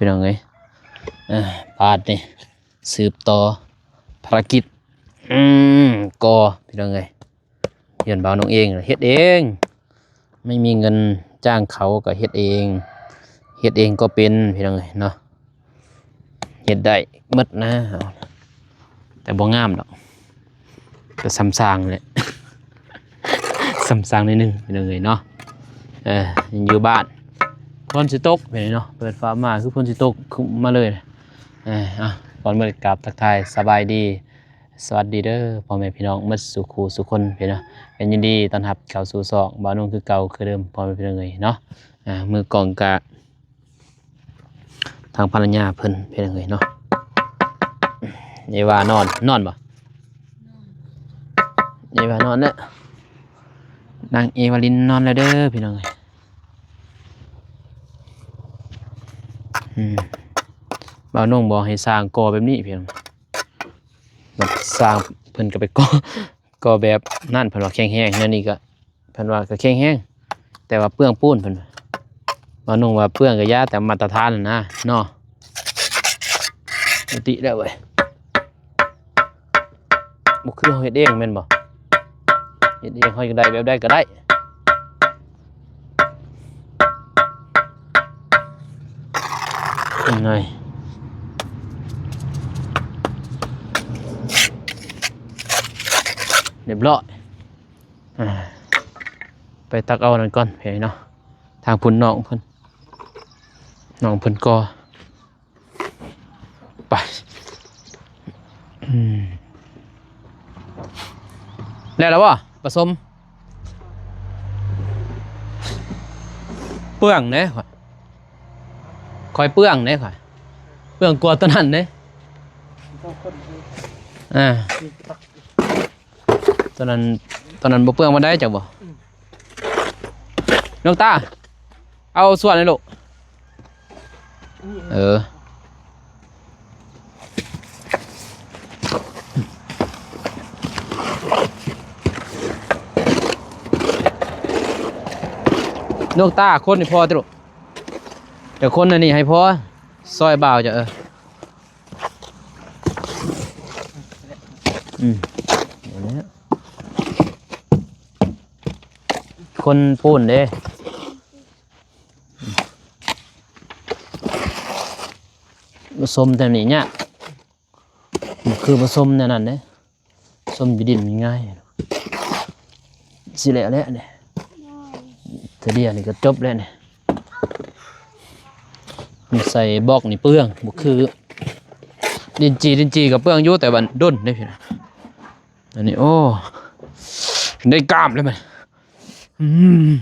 ພີ່ນ້ອງເອີຍ. ເອີ ບາດນີ້ສືບຕໍ່ພາລະກິດ ອືມ ກໍ່ ພີ່ນ້ອງເອີຍ. ເຮືອນບ່າວນົງເອງ ເຮັດເອງ ໄມ່ມີເງິນຈ້າງເຂົາກໍເຮັດເອງ ເຮັດເອງກໍເປັນ ພີ່ນ້ອງເອີຍເນາະ. ເຮັດໄດ້ໝົດນະ ແຕ່ບໍ່ງາມດອກ ກໍສ່ຳຊ່າງແຫຼະ ສ່ຳຊ່າງໜ້ອຍໜຶ່ງ ພີ່ນ້ອງເອີຍເນາະ. ເອີ ຍັງຢູ່ບ້ານ ຝົນຊິຕົກ ພີ່ນ້ອງເນາະ ເປີດຟ້າມາຄືຝົນຊິຕົກ ຄຶ້ມມາເລີຍ. ເອີ ເອົາ ກ່ອນອື່ນກາບທັກທາຍສະບາຍດີ ສະຫວັດດີເດີພໍ່ແມ່ພີ່ນ້ອງໝົດສູ່ຄູ່ສູ່ຄົນ ພີ່ນ້ອງ. ກໍຍິນດີຕ້ອນຮັບເຂົ້າສູ່ຊ່ອງບ່າວນົງຄືເກົ່າຄືເດີມ ພໍ່ແມ່ພີ່ນ້ອງເອີຍເນາະ. ອ່າ ມືກ້ອງກະທາງພັນລະຍາເພິ່ນ ພີ່ນ້ອງເອີຍເນາະ. ເອວານອນ ນອນບໍ່? ເອວານອນແລ້ວ ນາງເອວາລິນນອນແລ້ວເດີ ພີ່ນ້ອງເອີຍ. ອືມ ບ່າວນົງບອກໃຫ້ສ້າງກໍ່ແບບນີ້ ພີ່ນ້ອງ. ບັດສ້າງເພິ່ນກໍໄປກໍ່ ກໍ່ແບບນັ້ນ ເພິ່ນວ່າແຂງແຮງ. ແນວນີ້ກໍ ເພິ່ນວ່າກໍແຂງແຮງ ແຕ່ວ່າເປືອງປູນ ເພິ່ນວ່າ. ບ່າວນົງວ່າເປືອງກໍຢ່າ ແຕ່ມາດຕະຖານນະເນາະ ປົກກະຕິແລ້ວເວີຍ. ບໍ່ຄືເຮົາເຮັດເອງແມ່ນບໍ່? ເຮັດເອງເຮົາຢາກໄດ້ແບບໃດກໍໄດ້. ນີ້ ຮຽບຮ້ອຍ. ອ່າ ໄປຕັກເອົານັ້ນກ່ອນ ເຫັນເນາະ. ທາງພຸ້ນນ້ອງເພິ່ນ ນ້ອງເພິ່ນກໍ ໄປ ອືມ ແລ້ວລະບໍ່? ປະສົມ ເປືອງເດ້ ຂ້ອຍເປືອງເດ້ ຂ້ອຍເປືອງກວ່າຕົວນັ້ນເດ້. ອ່າ ຕົວນັ້ນ ຕົວນັ້ນບໍ່ເປືອງປານໃດ ຈັກບໍ່? ອືມ ນ້ອງຕາ ເອົາສ່ວນໃຫ້ລູກ. ເອີ ນ້ອງຕາ ຄົນໃຫ້ພໍ່ຕິລູກ. ຈະຄົນອັນນີ້ໃຫ້ພໍ່ ຊ່ອຍບ່າວເຈົ້າ. ເອີ ອືມ ຄົນປູນເດ້. ປະສົມແນວນີ້ຍາກ ບໍ່ຄືປະສົມແນວນັ້ນເດ້. ສົມຢູ່ດິນມັນງ່າຍ ຊິແລ້ວແຫຼະນີ້. ເທື່ອດຽວນີ້ກໍຈົບແລ້ວນີ້. ມັນໃສ່ບລັອກນີ້ເປືອງ ບໍ່ຄືດິນຈີ່. ດິນຈີ່ກໍເປືອງຢູ່ ແຕ່ວ່າດົນເດ້ພີ່ນ້ອງ. ອັນນີ້ ໂອ້ ໄດ້ກ້າມແລ້ວມັນ ອືມ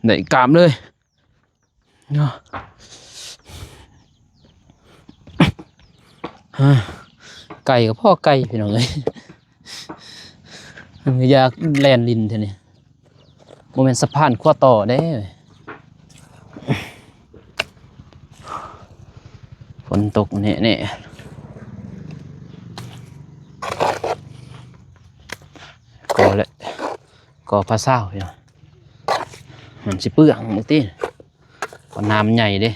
ໄດ້ກ້າມເລີຍເນາະ. ໄກ່ກໍພໍໄກ່ ພີ່ນ້ອງເອີຍ. ມັນກໍຢາກແລ່ນຫຼິ້ນແທ້ນີ້. ບໍ່ແມ່ນສະພານຂົວຕໍ່ເດ້. ຝົນຕົກແນ່ໆ. ກໍແຫຼະ ກໍພາຊາວຢູ່ ມັນຊິເປືອງຕິ ເພາະນ້ຳໃຫຍ່ເດ້.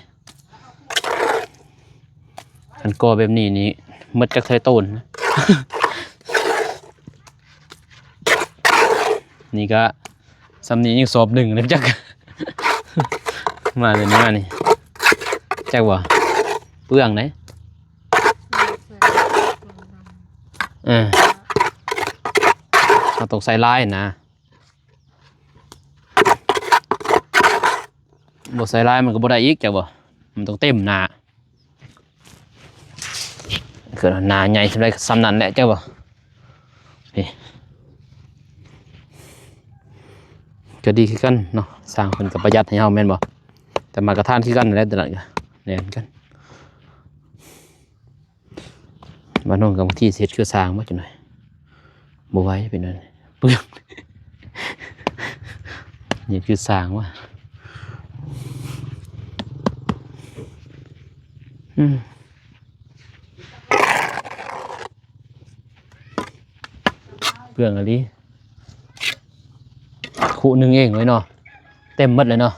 ຄັນກໍແບບນີ້ນີ້ ໝົດຈັກເທົ່າໃດໂຕນ. ນີ້ກະສ່ຳນີ້ຍັງສອບໜຶ່ງນະຈັກ ມາແຕ່ນີ້ມານີ້ ຈັກບໍ່ ເປືອງເດ້. ເອີ ເຮົາຕ້ອງໃສ່ຫຼາຍນະ. ບໍ່ໃສ່ຫຼາຍມັນກໍບໍ່ໄດ້ອີກ ຈັກບໍ່ ມັນຕ້ອງເຕັມໜ້າ. ຄືໜ້າໃຫຍ່ສ່ຳໃດກໍສ່ຳນັ້ນແຫຼະ ຈັກບໍ່. ນີ້ ກໍດີຄືກັນເນາະ ຊ່າງເພິ່ນກໍປະຢັດໃຫ້ເຮົາແມ່ນບໍ່. ແຕ່ມາດຕະຖານຄືກັນແຫຼະ ຕົວນັ້ນກໍແມ່ນກັນ. ບ້ານນ້ອງກໍບາງທີຊິເຮັດຄືຊ່າງບໍ່ຈັກໜ້ອຍ ບໍ່ໄຫວເປັນນັ້ນ ເປືອງ ເຮັດຄືຊ່າງວ່າ ອືມ ເປືອງອີ່ຫຼີ. ຄຸໜຶ່ງເອງເລີຍເນາະ ເຕັມໝົດເລີຍເນາະ.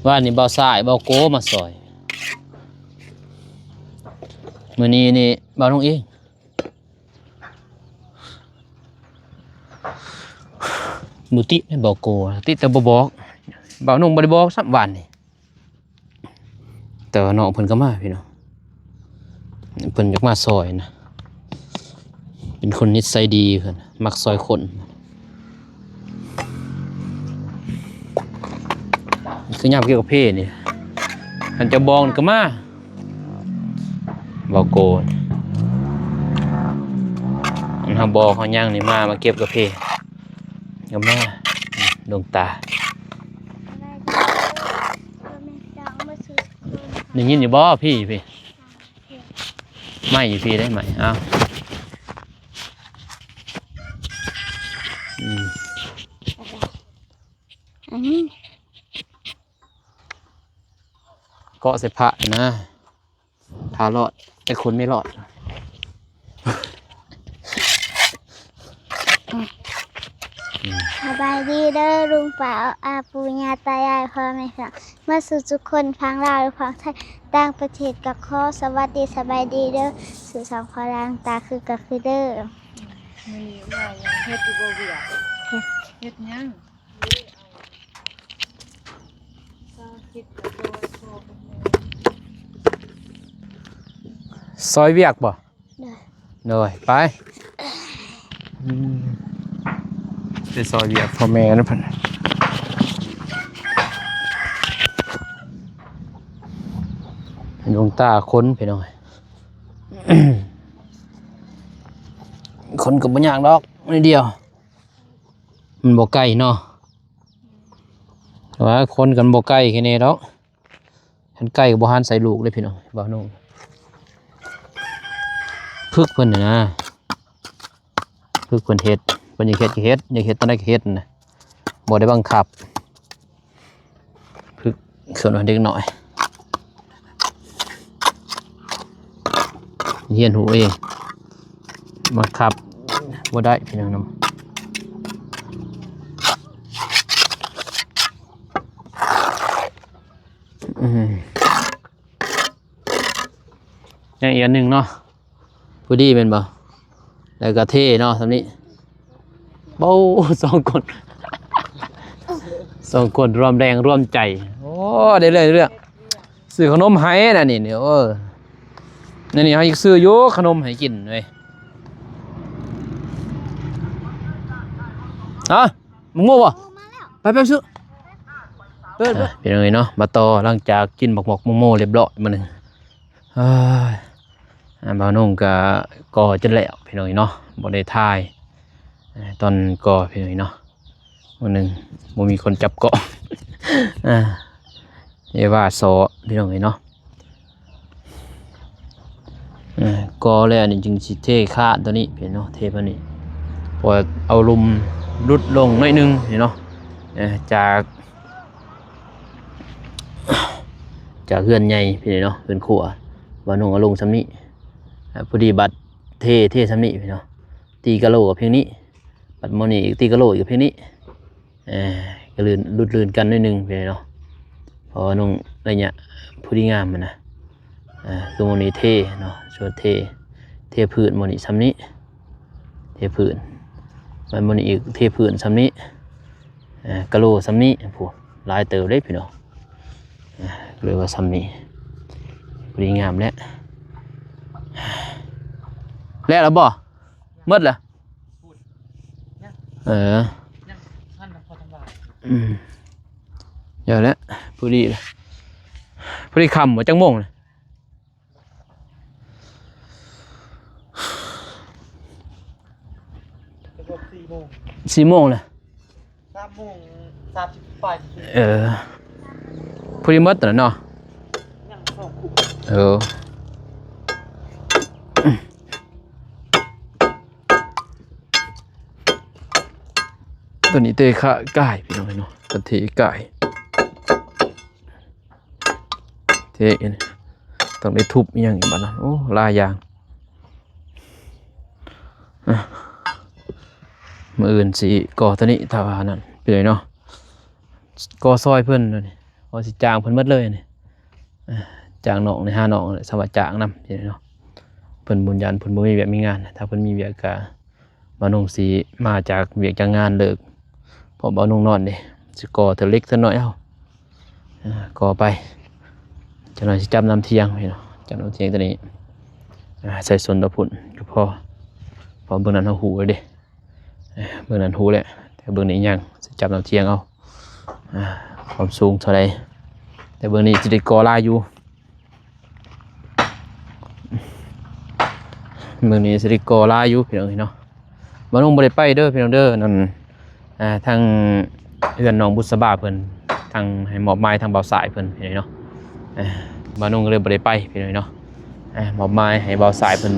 ວານນີ້ບ່າວຊາຍ ບ່າວໂກມາຊ່ອຍ ມື້ນີ້ນີ້ບ່າວໜຸ່ງເອງ. ບໍ່ຕິແມ່ນບໍ່ໂກ ຕິແຕ່ບໍ່ບອກ. ບ່າວໜຸ່ງບໍ່ໄດ້ບອກຊ້ຳວານນີ້ ແຕ່ວ່ານ້ອງເພິ່ນກໍມາພີ່ນ້ອງ ເພິ່ນຢາກມາຊ່ອຍນະ ເປັນຄົນນິດໄສດີ ເພິ່ນມັກຊ່ອຍຄົນ. ຄືຍາມເກັບກາເຟນີ້ ຄັນເຈົ້າບອກກໍມາ ບໍ່ໂກນ ອັນເຮົາບອກເຮົາຫຍັງນີ້ມາ ມາເກັບກາເຟກໍມາ. ດວງຕາ ໄດ້ຍິນຢູ່ບໍ່? ພີ່ ພີ່ ໄມ້ຢູ່ພີ້ເດ້ ໄມ້ ເອົາ ອືມ ອັນນີ້ ເກາະໃສ່ພະນະ ພະລອດ ແຕ່ຄົນໄມ່ລອດ. ສະບາຍດີເດີລຸງປ້າອາປູ່ຍ່າຕາຍາຍພໍ່ແມ່ພີ່ນ້ອງ ໝົດສູ່ທຸກຄົນ ຝັ່ງລາວ ຝັ່ງໄທ ຕ່າງປະເທດກໍຂໍສະຫວັດດີ ສະບາຍດີເດີສູ່ສອງພໍ່ຫຼານຕາຄືກໍຄືເດີ. ມື້ນີ້ວ່າຫຍັງ ເຮັດຢູ່ບໍ່ວຽກ? ເຮັດ ເຮັດຫຍັງ? ຊອຍວຽກບໍ່? ໂດຍ ໂດຍ ໄປ ອືມ ໄປຊອຍວຽກພໍ່ແມ່ນະເພິ່ນ. ດວງຕາຄົນພີ່ນ້ອງ ຄົນກໍບໍ່ຍາກດອກ ໜ້ອຍດຽວ ມັນບໍ່ໄກເນາະ ແຕ່ວ່າຄົນກໍບໍ່ໄກແຄ່ນີ້ດອກ. ຄັນໄກກໍບໍ່ຫັນໃສ່ລູກເດ້ພີ່ນ້ອງ ບ່າວໜຸ່ງ ຝຶກເພິ່ນນະ ຝຶກເພິ່ນເຮັດ ເພິ່ນຢາກເຮັດກໍເຮັດ ຢາກເຮັດຕອນໃດກໍເຮັດນະ ບໍ່ໄດ້ບັງຄັບ ຝຶກສ່ວນເດັກນ້ອຍ ຮຽນຮູ້ເອງ ບັງຄັບບໍ່ໄດ້ພີ່ນ້ອງນຳ. ອືມ ຍັງອີກອັນໜຶ່ງເນາະ ພໍດີແມ່ນບໍ່? ແລ້ວກໍເທເນາະ ສ່ຳນີ້ ໂອ້ ສອງຄົນ ສອງຄົນລວມແຮງລວມໃຈ ໂອ້ ໄດ້ເລື້ອຍໆ ຊື້ຂະໜົມໃຫ້ນະນີ້ ໂອ້ ແນວນີ້ເຮົາຢາກຊື້ຢູ່ ຂະໜົມໃຫ້ກິນເວີຍ ຮະ? ໝາກໂມບໍ່? ໄປ ໄປຊື້ ເອີ ພີ່ນ້ອງເອີຍເນາະ ມາຕໍ່ ຫຼັງຈາກກິນໝາກໝອກໝາກໂມລຽບຮ້ອຍມື້ໜຶ່ງ ເອີຍ ບ່າວໜຸ່ງກະກໍ່ຈົນແລ້ວພີ່ນ້ອງເອີຍເນາະ ບໍ່ໄດ້ຖ່າຍ ເອີ ຕອນກໍ່ພີ່ນ້ອງເອີຍເນາະ ມື້ໜຶ່ງບໍ່ມີຄົນຈັບກ້ອງ ເອວາຊໍພີ່ນ້ອງເອີຍເນາະ ເອີ ກໍແລ້ວນີ້ຈຶ່ງຊິເທຄານຕົວນີ້ພີ່ນ້ອງເນາະ ເທມານີ້ ເພາະວ່າເອົາລຸ່ມຫຼຸດລົງໜ້ອຍໜຶ່ງພີ່ນ້ອງເນາະ ເອີ ຈາກ ຈາກເຮືອນໃຫຍ່ພີ່ນ້ອງເນາະ ເຮືອນຄົວ ບ່າວໜຸ່ງເອົາລົງສ່ຳນີ້ ພໍດີບັດເທ ເທສ່ຳນີ້ພີ່ນ້ອງເນາະ ຕີກະໂຫຼກັບພຽງນີ້ ບັດໝ່ອງນີ້ອີກຕີກະໂຫຼອີກພຽງນີ້ ເອີ ກະລື່ນ ຫຼຸດລື່ນກັນໜ້ອຍໜຶ່ງພີ່ນ້ອງເນາະ ເພາະວ່າໜຸ່ງໄລຍະພໍດີງາມຫັ້ນນະ ເອີ ຄືໝ່ອງນີ້ເທເນາະ ສ່ວນເທ ເທພື້ນໝ່ອງນີ້ສ່ຳນີ້ ເທພື້ນ ບັດໝ່ອງນີ້ອີກເທພື້ນສ່ຳນີ້ ເອີ ກະໂຫຼສ່ຳນີ້ ໂອ້ ຫຼາຍເຕີບເດ້ພີ່ນ້ອງ ເອີ ກໍເລີຍວ່າສ່ຳນີ້ ພໍດີງາມແລ້ວ ແລ້ວລະບໍ່? ໝົດລະ ເອີ ອືມ ດຽວແຫຼະ ພໍດີລະ ພໍດີຄ່ຳບໍ່? ຈັກໂມງລະ? ສີ່ໂມງ ສີ່ໂມງລະ ສາມໂມງສາມສິບປາຍ ເອີ ພໍດີໝົດຕອນນັ້ນເນາະ ຍັງສອງ ເອີ ຕອນນີ້ເຕະຂາກາຍ ພີ່ນ້ອງເນາະ ຕອນເຕະກາຍ ເທ ຕ້ອງໄດ້ທຸບອີ່ຫຍັງອີກບັດນັ້ນ ໂອ້ ຫຼາຍຢ່າງ ອະ ມື້ອື່ນຊິກໍ່ຕົວນີ້ ຖ້າວ່ານັ້ນ ເປັນໄດເນາະ ກໍ່ຊອຍເພິ່ນໂດດນີ້ ເພາະຊິຈ້າງເພິ່ນໝົດເລີຍນີ້ ເອີ ຈ້າງນ້ອງນີ້ ຫານ້ອງແຫຼະ ສຳວ່າຈ້າງນຳເນາະ. ເພິ່ນບໍ່ ຢ້ານເພິ່ນບໍ່ມີວຽກມີງານ. ຖ້າເພິ່ນມີວຽກກະ ບ່າວນົງຊິມາຈາກວຽກຈາກງານເລີກ ເພາະບ່າວນົງນອນເດ້ ຊິກໍ່ເທື່ອເລັກເທື່ອນ້ອຍເອົາ ເອີ ກໍ່ໄປ. ຈັກໜ້ອຍຊິຈັບນ້ຳທ່ຽງເນາະ ຈັບນ້ຳທ່ຽງຕົວນີ້ ເອີ ໃສ່ສົ້ນຕະພຸ້ນກໍພໍ ເພາະເບິ່ງນັ້ນເຮົາຮູ້ແລ້ວເດ້ ເອີ ເບິ່ງນັ້ນຮູ້ແລ້ວ ແຕ່ເບິ່ງນີ້ຍັງ ຊິຈັບນ້ຳທ່ຽງເອົາ ເອີ ຄວາມສູງເທົ່າໃດ. ແຕ່ເບິ່ງນີ້ຊິໄດ້ກໍ່ຫຼາຍຢູ່ ມື້ນີ້ຊິໄດ້ກໍ່ຫຼາຍຢູ່ພີ່ນ້ອງເອີຍເນາະ. ບ່າວນົງບໍ່ໄດ້ໄປເດີພີ່ນ້ອງເດີ ນັ້ນ ອ່າ ທາງເຮືອນນ້ອງບຸດສະບາເພິ່ນ ທາງໃຫ້ມອບໝາຍທາງບ່າວສາຍເພິ່ນພີ່ນ້ອງເນາະ. ອ່າ ບ່າວນົງກໍເລີຍບໍ່ໄດ້ໄປພີ່ນ້ອງເນາະ. ອ່າ ມອບໝາຍໃຫ້ບ່າວສາຍເພິ່ນ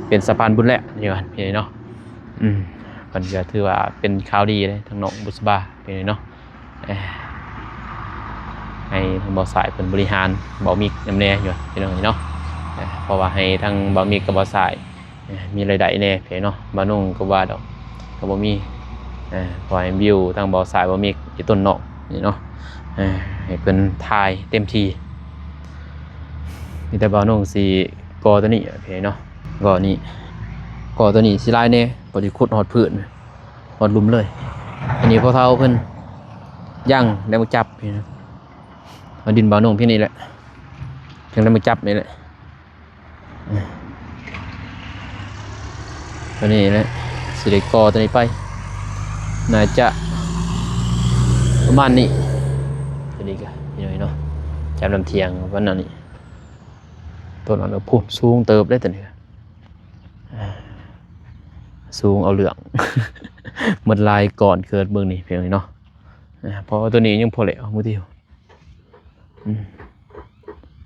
ເປັນສະພານບຸນແລ້ວ ຢູ່ຫັ້ນພີ່ນ້ອງເນາະ. ອືມ ເພິ່ນກໍຖືວ່າເປັນຂ່າວດີເດ້ ທາງນ້ອງບຸດສະບາພີ່ນ້ອງເນາະ. ເອີ ໃຫ້ທາງບ່າວສາຍເພິ່ນບໍລິຫານບ່າວມິກນຳແດ່ຢູ່ພີ່ນ້ອງເນາະ. ເອີ ເພາະວ່າໃຫ້ທາງບ່າວມິກກັບບ່າວສາຍ ເອີ ມີລາຍໄດ້ແດ່ພີ່ນ້ອງເນາະ. ບ່າວນົງກໍວ່າດອກ ກໍບໍ່ມີ ເອີ ຂໍໃຫ້ວິວທາງບ່າວສາຍບ່າວມິກຢູ່ຕົ້ນນອກນີ້ເນາະ ເອີ ໃຫ້ເພິ່ນຖ່າຍເຕັມທີ່. ມີແຕ່ບ່າວນົງຊິກໍ່ຕົວນີ້ພີ່ນ້ອງເນາະ ກໍ່ນີ້ ກໍ່ຕົວນີ້ຊິຫຼາຍແດ່ ພໍດີຂຸດຮອດພື້ນ ຮອດລຸ່ມເລີຍ. ອັນນີ້ພໍ່ເຖົ້າເພິ່ນຍ່າງໄດ້ມາຈັບນີ້ນະ ເອົາດິນບ່າວນົງພຽງນີ້ແຫຼະ ຍັງໄດ້ມາຈັບນີ້ແຫຼະ ຕົວນີ້ແຫຼະ ຊິໄດ້ກໍ່ຕົວນີ້ໄປ ໜ້າຈະປະມານນີ້. ຕົວນີ້ກະ ນີ້ເນາະ ຈັບນ້ຳທ່ຽງປະມານນັ້ນນີ້ ຕົ້ນນັ້ນກໍພຸ້ນສູງເຕີບເດ້ຕົວນີ້ ສູງເອົາເລື່ອງ ໝົດຫຼາຍກ້ອນເກີດເບິ່ງນີ້ພຽງນີ້ເນາະ. ເພາະວ່າຕົວນີ້ຍັງບໍ່ແລ້ວມື້ດຽວ ອືມ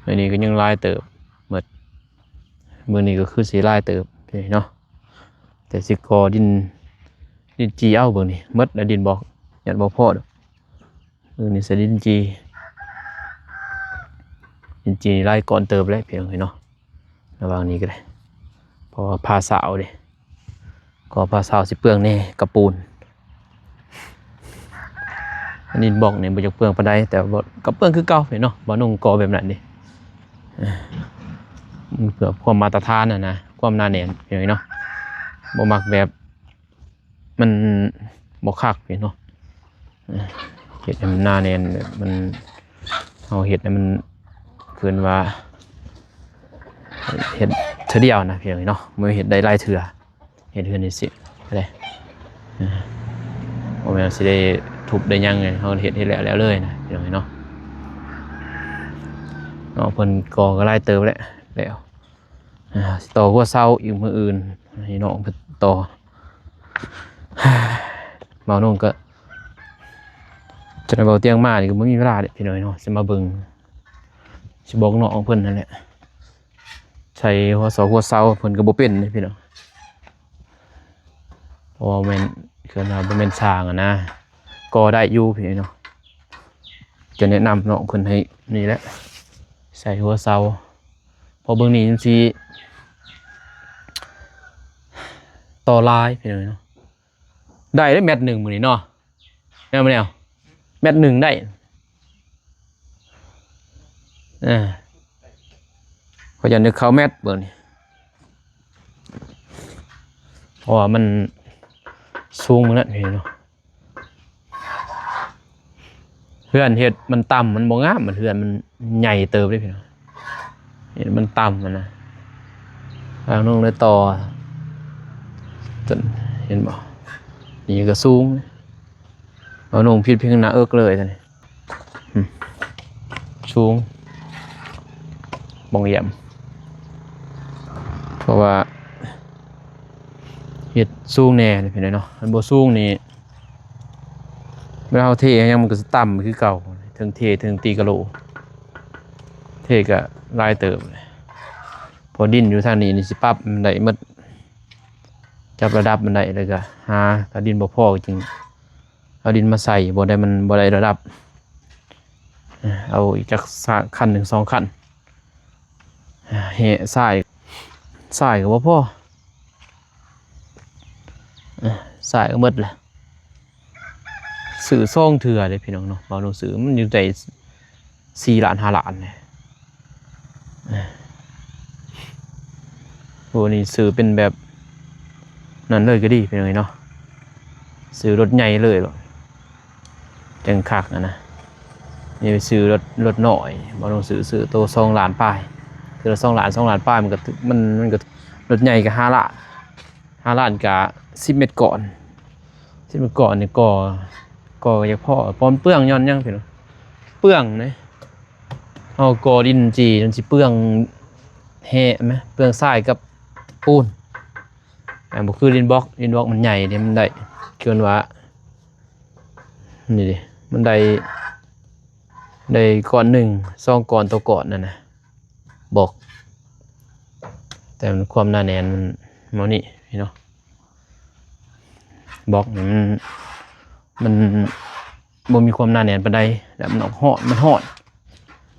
ອັນນີ້ກໍຍັງຫຼາຍເຕີບ ໝົດມື້ນີ້ກໍຄືຊິຫຼາຍເຕີບເນາະ. ແຕ່ຊິກໍ່ດິນ ດິນຈີ່ເອົາເບິ່ງນີ້ ໝົດແລ້ວດິນບອກ ຍັງບໍ່ພໍດອກ. ເອີ ນີ້ໃສ່ດິນຈີ່ ດິນຈີ່ຫຼາຍກ້ອນເຕີບແລ້ວພີ່ນ້ອງເອີຍເນາະ. ລະຫວ່າງນີ້ກໍໄດ້ ເພາະວ່າພາຊາວເດ້ ກໍພາຊາວຊິເປືອງແດ່ ກະປູນ ອັນນີ້ບອກນີ້ບໍ່ຢາກເປືອງປານໃດ ແຕ່ວ່າກໍເປືອງຄືເກົ່າເນາະ. ບ່າວນົງກໍແບບນັ້ນເດ້ ເພື່ອຄວາມມາດຕະຖານຫັ້ນນະ ຄວາມໜາແໜ້ນເນາະ ບໍ່ມັກແບບ ມັນບໍ່ຄັກເນາະ ເຮັດໃຫ້ມັນໜາແໜ້ນ ແບບມັນ ເຮົາເຮັດໃຫ້ມັນ ເອີ້ນວ່າເຮັດເທື່ອດຽວນະພີ່ນ້ອງເນາະ ບໍ່ເຮັດໄດ້ຫຼາຍເທື່ອ ເຮັດເຮືອນນີ້ຊິໄດ້ ບໍ່ແມ່ນຊິໄດ້ທຸບໄດ້ຫຍັງ ເຮົາເຮັດ ເຮັດແລ້ວ ແລ້ວເລີຍນະພີ່ນ້ອງເນາະ. ເນາະ ເພິ່ນກໍຫຼາຍເຕີບແລ້ວ ແລ້ວ ອ່າ ຊິຕໍ່ຫົວເສົາອີກມື້ອື່ນ ໃຫ້ນ້ອງເພິ່ນຕໍ່. ບ່າວນົງກໍ ຈະໄດ້ເວົ້າຕຽງມານີ້ກໍບໍ່ມີເວລາເດ້ພີ່ນ້ອງເນາະ ຊິມາເບິ່ງ ຊິບອກນ້ອງເພິ່ນນັ້ນແຫຼະ ໃສ່ຫົວເສົາ ຫົວເສົາເພິ່ນກໍບໍ່ເປັນເດ້ພີ່ນ້ອງ ເພາະວ່າແມ່ນ ເອີ້ນວ່າບໍ່ແມ່ນຊ່າງຫັ້ນນະ ກໍໄດ້ຢູ່ພີ່ນ້ອງເນາະ. ຈະແນະນຳນ້ອງເພິ່ນໃຫ້ນີ້ແຫຼະ ໃສ່ຫົວເສົາ ເພາະເບິ່ງນີ້ມັນຊິຕໍ່ຫຼາຍພີ່ນ້ອງເນາະ ໄດ້ເດ້ແມັດໜຶ່ງມື້ນີ້ເນາະ ແນວ ແນວ ແມັດໜຶ່ງໄດ້ ເອີ ຂ້ອຍຢ້ານຈະເຂົ້າແມັດເບິ່ງນີ້ ເພາະວ່າມັນສູງມື້ນັ້ນເນາະ. ເຮືອນເຮັດມັນຕ່ຳ ມັນບໍ່ງາມ ມັນເຮືອນມັນໃຫຍ່ເຕີບເດ້ພີ່ນ້ອງ ເຮັດມັນຕ່ຳຫັ້ນນະ ທາງນ້ອງເລີຍຕໍ່ ເຫັນບໍ່ ນີ້ກໍສູງ ເອົາໜຸ່ງຜິດພຽງໜ້າເອິກເລີຍຕອນນີ້ ອືມ ສູງ ບໍ່ງຢ້ຽມ ເພາະວ່າເຮັດສູງແດ່ພີ່ນ້ອງເນາະ ຄັນບໍ່ສູງນີ້ ເວລາເຮົາເທຫຍັງມັນກໍຊິຕ່ຳຄືເກົ່າ ເທິງເທເທິງຕີກະໂຫຼ ເທກໍຫຼາຍເຕີບ ເພາະດິນຢູ່ທາງນີ້ນີ້ຊິປັບມັນໄດ້ໝົດ ຈັບລະດັບມັນໄດ້ ແລ້ວກໍຫາ ຖ້າດິນບໍ່ພໍກໍຈຶ່ງເອົາດິນມາໃສ່ ບໍ່ໄດ້ ມັນບໍ່ໄດ້ລະດັບ ເອົາອີກຈັກ ສາມ ຂັ້ນໜຶ່ງ ສອງ ຂັ້ນ ແຮ່ຊາຍ ຊາຍກໍບໍ່ພໍ ເອີ ຊາຍກໍໝົດແຫຼະ ຊື້ສອງເທື່ອເດ້ພີ່ນ້ອງເນາະ ເວົ້າໜັງສືມັນຢູ່ໃນ ສີ່ລ້ານຫ້າລ້ານນີ້. ໂອ້ ນີ້ຊື້ເປັນແບບນັ້ນເລີຍກໍດີ ເປັນຫຍັງເນາະ, ຊື້ລົດໃຫຍ່ເລີຍໂລດ ຈັ່ງຄັກຫັ້ນນະ. ນີ້ໄປຊື້ລົດ ລົດນ້ອຍ ບໍ່ຕ້ອງຊື້ ຊື້ໂຕສອງລ້ານປາຍ, ຄືລະສອງລ້ານ ສອງລ້ານປາຍ ມັນກໍ ມັນ ມັນກໍ ລົດໃຫຍ່ກໍຫ້າລ້ານ ຫ້າລ້ານກໍສິບເມັດກ້ອນ ສິບເມັດກ້ອນນີ້ກໍ ກໍຢາກພໍ ເພາະມັນເປືອງ. ຍ້ອນຫຍັງພີ່ນ້ອງ? ເປືອງເດ້ ເຮົາກໍ່ດິນຈີ່ມັນຊິເປືອງແຮ່ແມ ເປືອງຊາຍກັບປູນ. ອ່າ ບໍ່ຄືດິນບລັອກ ດິນບລັອກມັນໃຫຍ່ເດ້ ມັນໄດ້ ເອີ້ນວ່າ ນີ້ເດ້ ມັນໄດ້ ໄດ້ກ້ອນໜຶ່ງ ສອງກ້ອນຕໍ່ກ້ອນນັ້ນນະ ບລັອກ. ແຕ່ມັນຄວາມໜາແໜ້ນມັນ ແນວນີ້ເນາະ, ບລັອກນີ້ມັນ ມັນບໍ່ມີຄວາມໜາແໜ້ນປານໃດ ແລ້ວມັນອອກຮ້ອນ ມັນຮ້ອນ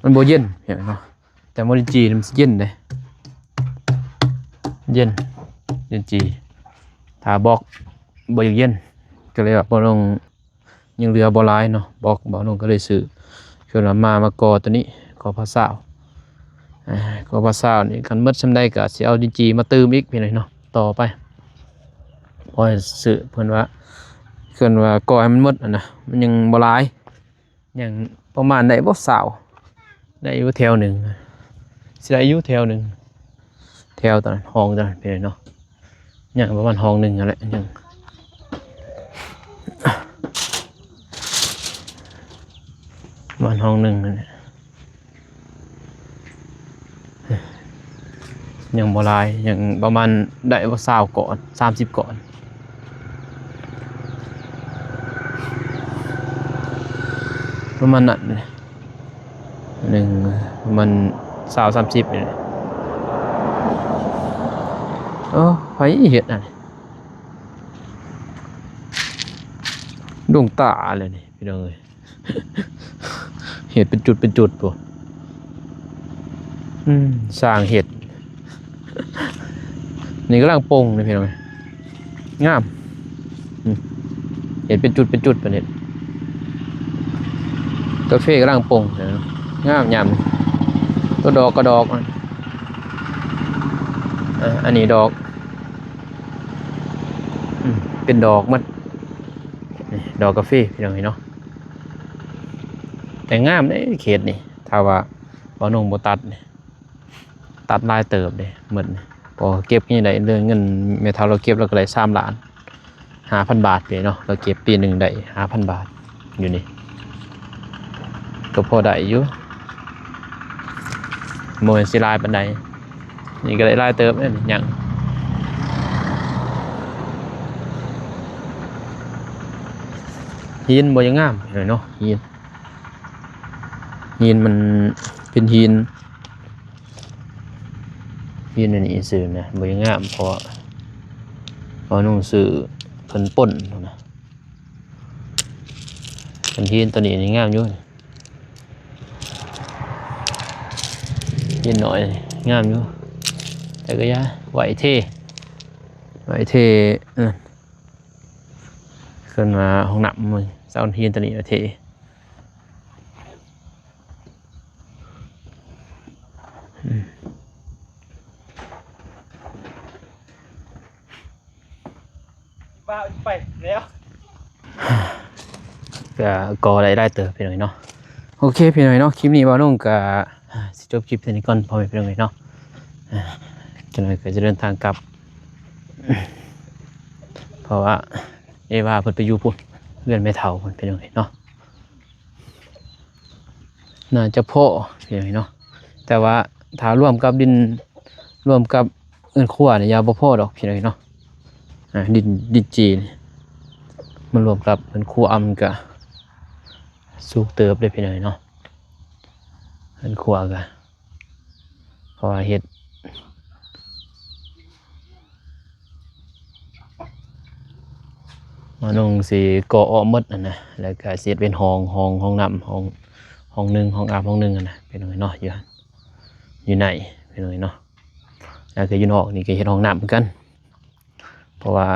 ມັນບໍ່ເຢັນເນາະ. ແຕ່ໂມລິນຈີມັນຊິເຢັນເດ້ ເຢັນ ເຢັນຈີ່. ຖ້າບລັອກບໍ່ຢາກເຢັນ ກໍເລີຍວ່າບໍ່ລົງ ຍັງເຫຼືອບໍ່ຫຼາຍເນາະ, ບລັອກບໍ່ລົງກໍເລີຍຊື້ ເພິ່ນວ່າມາ ມາກໍ່ຕົວນີ້ ກໍ່ພາຊາວ ອ່າ ກໍ່ພາຊາວນີ້ ຄັນໝົດສ່ຳໃດກໍຊິເອົາດິນຈີ່ມາຕື່ມອີກ ພີ່ນ້ອງເນາະ ຕໍ່ໄປ. ພໍຊື້ ເພິ່ນວ່າ ເພິ່ນວ່າກໍ່ໃຫ້ມັນໝົດຫັ້ນນະ ມັນຍັງບໍ່ຫຼາຍ ຍັງປະມານໄດ້ບໍ່ ຊາວ ໄດ້ຢູ່ແຖວໜຶ່ງ ຊິໄດ້ຢູ່ແຖວໜຶ່ງ ແຖວຕອນຫ້ອງຕອນນັ້ນເນາະ ຍັງປະມານຫ້ອງໜຶ່ງຫັ້ນແຫຼະ ຍັງປະມານຫ້ອງໜຶ່ງຫັ້ນແຫຼະ. ຍັງບໍ່ຫຼາຍ ຍັງປະມານໄດ້ບໍ່ຊາວກ້ອນ ສາມສິບກ້ອນ ປະມານນັ້ນ ໜຶ່ງ ປະມານຊາວ ສາມສິບນີ້ແຫຼະ. ໂອ້ ໃຜເຮັດອັນນີ້ ດວງຕາແລ້ວນີ້ ພີ່ນ້ອງເອີຍ. ເຮັດເປັນຈຸດເປັນຈຸດພຸ້ນ ອືມ ຊ່າງເຮັດ. ນີ້ກຳລັງປົ່ງນີ້ພີ່ນ້ອງ ງາມ ອືມ ເຮັດເປັນຈຸດເປັນຈຸດປານນີ້. ກາເຟກຳລັງປົ່ງ ງາມຍາມ ຕົວດອກກະດອກ ອາ ອັນນີ້ດອກ ອືມ ເປັນດອກໝົດ ນີ້ດອກກາເຟ ພີ່ນ້ອງເອີຍເນາະ. ແຕ່ງາມເດ້ເຂດນີ້ ຖ້າວ່າບ່າວນົງບໍ່ຕັດນີ້ ຕັດຫຼາຍເຕີບເດ້ໝົດນີ້ ເພາະເກັບນີ້ໄດ້ເລື່ອງເງິນ ແມ່ເຖົ້າລາວເກັບລາວກໍໄດ້ສາມລ້ານຫ້າພັນບາດເດ້ເນາະ, ລາວເກັບປີໜຶ່ງໄດ້ຫ້າພັນບາດຢູ່ນີ້ ກໍພໍໄດ້ຢູ່ ບໍ່ແມ່ນຊິຫຼາຍປານໃດ. ນີ້ກໍໄດ້ຫຼາຍເຕີບເດ້ ຍັງ ຫີນບໍ່ຍັງງາມເນາະ ຫີນ ຫີນມັນເປັນຫີນ ຫີນອັນນີ້ຊື່ນະ ບໍ່ຍັງງາມ ເພາະວ່ານ້ອງຊື້ເພິ່ນປົນນະ. ເປັນຫີນຕົວນີ້ນີ້ງາມຢູ່ ຫີນນ້ອຍງາມຢູ່ ແຕ່ກໍຢ່າ ໄວ້ເທ ໄວ້ເທ ເອີ ເອີ້ນວ່າຫ້ອງນ້ຳ ເອົາຫີນຕົວນີ້ມາເທ ອືມ. ໄປແລ້ວ ກໍ ກໍໄດ້ຫຼາຍເຕີບພີ່ນ້ອງເນາະ. ໂອເຄພີ່ນ້ອງເນາະ ຄລິບນີ້ບ່າວນົງກໍຊິຈົບຄລິບເທົ່ານີ້ກ່ອນ ພໍ່ແມ່ພີ່ນ້ອງເນາະ. ຈັກໜ່ອຍກໍຈະເດີນທາງກັບ ເພາະວ່າເອວາເພິ່ນໄປຢູ່ພຸ້ນ ເຮືອນແມ່ເຖົ້າເພິ່ນ ພີ່ນ້ອງເນາະ. ໜ້າຈະພໍພີ່ນ້ອງເນາະ ແຕ່ວ່າຖ້າລວມກັບດິນ ລວມກັບເຮືອນຄົວນີ້ ຢ່າບໍ່ພໍດອກພີ່ນ້ອງເນາະ. ອ່າ ດິນ ດິນຈີ່ນີ້ ມັນລວມກັບເຮືອນຄົວ ມັນກະສູງເຕີບເດ້ພີ່ນ້ອງເນາະ ເຮືອນຄົວກະ ເພາະວ່າເຮັດ ມານຸ່ງຊິກໍ່ອອກໝົດຫັ້ນນະ ແລ້ວກະຊິເຮັດເປັນຫ້ອງ ຫ້ອງ ຫ້ອງນ້ຳ ຫ້ອງ ຫ້ອງໜຶ່ງ ຫ້ອງອາບຫ້ອງໜຶ່ງຫັ້ນນະ ພີ່ນ້ອງເນາະ. ຢູ່ ຢູ່ໃນ ພີ່ນ້ອງເນາະ ແລ້ວກະຢູ່ນອກນີ້ກະເຮັດຫ້ອງນ້ຳຄືກັນ ເພາະວ່າ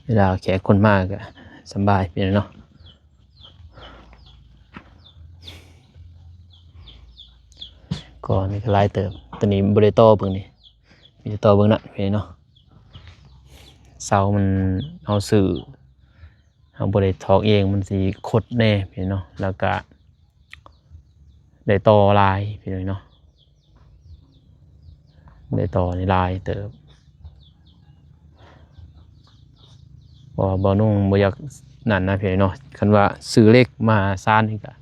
ເວລາແຂກຄົນມາກະສຳບາຍ ພີ່ນ້ອງເນາະ. ກໍນີ້ກໍຫຼາຍເຕີບ. ຕົວນີ້ບໍ່ໄດ້ຕໍ່ເບິ່ງນີ້ ມີແຕ່ຕໍ່ເບິ່ງນັ້ນພີ່ນ້ອງເນາະ. ເສົາມັນ ເຮົາຊື້ ເຮົາບໍ່ໄດ້ຖອກເອງ ມັນຊິຄົດແດ່ພີ່ນ້ອງເນາະ. ແລ້ວກະໄດ້ຕໍ່ຫຼາຍພີ່ນ້ອງເນາະ ໄດ້ຕໍ່ນີ້ຫຼາຍເຕີບ. ເພາະວ່າບ່າວນຸ່ງບໍ່ຢາກນັ້ນນະພີ່ນ້ອງເນາະ. ຄັນວ່າຊື້ເຫຼັກມາສານນີ້ກະ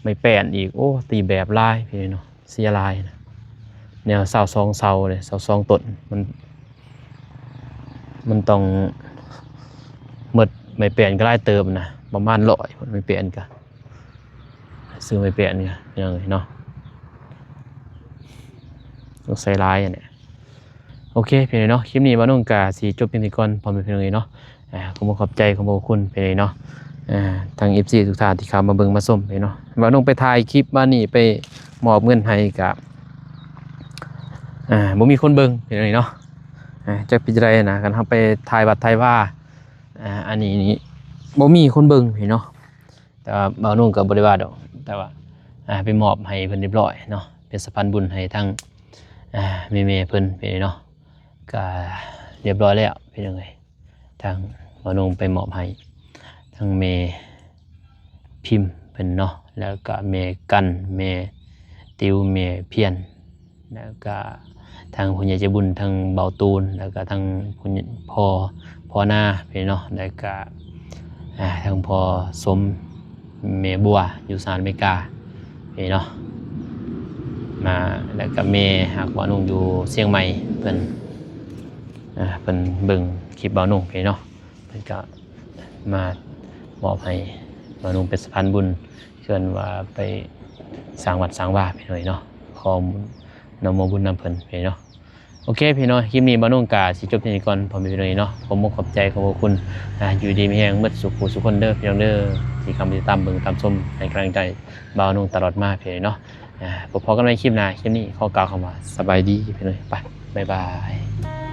ໄມ້ແປ້ນອີກ ໂອ້ ຕີແບບຫຼາຍພີ່ນ້ອງເນາະ ເສຍຫຼາຍນະ. ແນວຊາວສອງເສົາເດ້ ຊາວສອງຕົ້ນ ມັນ ມັນຕ້ອງໝົດໄມ້ແປ້ນກໍຫຼາຍເຕີບນະ ປະມານຮ້ອຍພຸ້ນ ໄມ້ແປ້ນກະ ຊື້ໄມ້ແປ້ນກະ ພີ່ນ້ອງເອີຍເນາະ ຕ້ອງໃຊ້ຫຼາຍອັນນີ້. ໂອເຄພີ່ນ້ອງເນາະ ຄລິບນີ້ບ່າວນຸ່ງກະຊິຈົບພຽງນີ້ກ່ອນ ພໍ່ແມ່ພີ່ນ້ອງເອີຍເນາະ. ອ່າ ຂໍຂອບໃຈ ຂອບພະຄຸນພີ່ນ້ອງເນາະ ອ່າ ທັງເອັຟຊີທຸກທ່ານທີ່ເຂົ້າມາເບິ່ງມາຊົມພີ່ນ້ອງເນາະ. ບ່າວນຸ່ງໄປຖ່າຍຄລິບມານີ້ ໄປມອບເງິນໃຫ້ກະ ອ່າ ບໍ່ມີຄົນເບິ່ງພີ່ນ້ອງເນາະ. ອ່າ ຈັກເປັນຈັ່ງໃດນະ ຄັນເຮົາໄປຖ່າຍວັດຖ່າຍວາ ອ່າ ອັນນີ້ນີ້ບໍ່ມີຄົນເບິ່ງພີ່ນ້ອງເນາະ. ແຕ່ວ່າບ່າວນຸ່ງກໍບໍ່ໄດ້ວ່າດອກ ແຕ່ວ່າ ອ່າ ໄປມອບໃຫ້ເພິ່ນຮຽບຮ້ອຍເນາະ ເປັນສະພານບຸນໃຫ້ທັງ ອ່າ ແມ່ໆເພິ່ນພີ່ນ້ອງເນາະ. ກະຮຽບຮ້ອຍແລ້ວພີ່ນ້ອງເອີຍ ທາງບ່າວນຸ່ງໄປມອບໃຫ້ທັງແມ່ພິມເພິ່ນເນາະ ແລ້ວກະແມ່ກັນ ແມ່ຕິວ ແມ່ພຽນ ແລ້ວກະທາງຜູ້ໃຫຍ່ໃຈບຸນ ທາງບ່າວຕູນ ແລ້ວກະທາງຜູ້ໃຫຍ່ ພໍ່ ພໍ່ນາພີ່ນ້ອງເນາະ ແລ້ວກະ ອ່າ ທາງພໍ່ສົມ ແມ່ບົວຢູ່ສະຫະລັດອາເມລິກາພີ່ນ້ອງເນາະ ມາ ແລ້ວກະແມ່ຮັກບ່າວນຸ່ງຢູ່ຊຽງໃໝ່ ເພິ່ນ ອ່າ ເພິ່ນເບິ່ງຄລິບບ່າວນຸ່ງພີ່ນ້ອງເນາະ ເພິ່ນກະມາມອບໃຫ້ບ່າວນຸ່ງເປັນສະພານບຸນ ເຊິ່ງວ່າໄປສ້າງວັດສ້າງວາພີ່ນ້ອງເນາະ ຂໍອະນຸໂມທະນາບຸນນຳເພິ່ນພີ່ນ້ອງເນາະ. ໂອເຄພີ່ນ້ອງ ຄລິບນີ້ບ່າວນຸ່ງກະຊິຈົບທີ່ນີ້ກ່ອນ ພໍ່ແມ່ພີ່ນ້ອງເນາະ. ຂໍຂອບອົກຂອບໃຈ ຂອບພະຄຸນ ອ່າ ຢູ່ດີມີແຮງໝົດສູ່ຜູ້ສູ່ຄົນເດີພີ່ນ້ອງເດີ ທີ່ເຂົ້າມາຕິດຕາມເບິ່ງຕາມຊົມ ໃຫ້ກຳລັງໃຈບ່າວນຸ່ງຕະຫຼອດມາພີ່ນ້ອງເນາະ. ອ່າ ພົບກັນໃໝ່ຄລິບໜ້າ ຄລິບນີ້ຂໍກ່າວຄຳວ່າສະບາຍດີພີ່ນ້ອງ ໄປ ບາຍບາຍ.